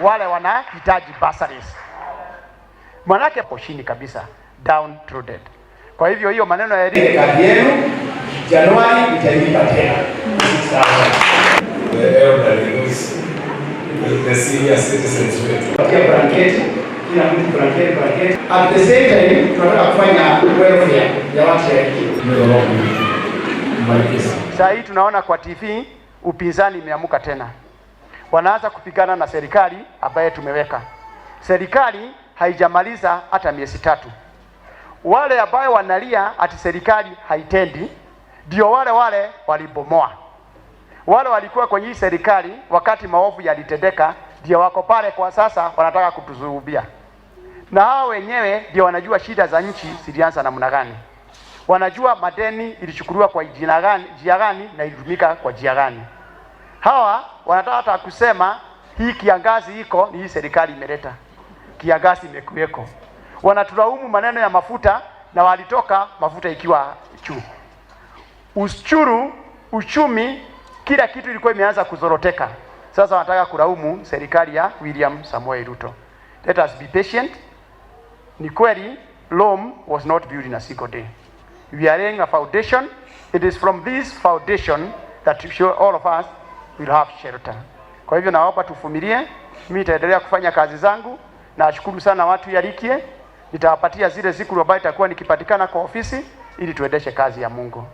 Wale wanahitaji bursaries. Manake hapo chini kabisa, downtrodden. Kwa hivyo hiyo maneno ya elimu, kadi yenu Januari nitailipa tena 6,000. The elderly, those, the senior citizens wetu. Patia blanketi, kila mtu blanketi, blanketi. At the same time tunataka kufanya welfare ya watu ya Rikia. Mbariki sana. Saa hii tunaona kwa TV upinzani imeamuka tena, wanaanza kupigana na serikali ambaye tumeweka. Serikali haijamaliza hata miezi 3. Wale ambayo wanalia ati serikali haitendi ndio wale wale walibomoa. Wale walikuwa kwenye hii serikali wakati maovu yalitendeka, ndio wako pale kwa sasa wanataka kutuzuubia, na hao wenyewe ndio wanajua shida za nchi zilianza namna gani, wanajua madeni ilichukuliwa kwa jina gani, njia gani na ilitumika kwa njia gani. Hawa wanataka hata kusema hii kiangazi iko ni hii serikali imeleta kiangazi, imekuweko. Wanatulaumu maneno ya mafuta na walitoka mafuta ikiwa juu. Ushuru, uchumi, kila kitu ilikuwa imeanza kuzoroteka. Sasa wanataka kulaumu serikali ya William Samoei Ruto. Let us be patient. Ni kweli Rome was not built in a single day. We are laying a foundation. It is from this foundation that sure all of us will have shelter. Kwa hivyo naomba tuvumilie. Mimi nitaendelea kufanya kazi zangu. Nashukuru sana watu ya Rikie. Nitawapatia zile siku ambayo itakuwa nikipatikana kwa ofisi ili tuendeshe kazi ya Mungu.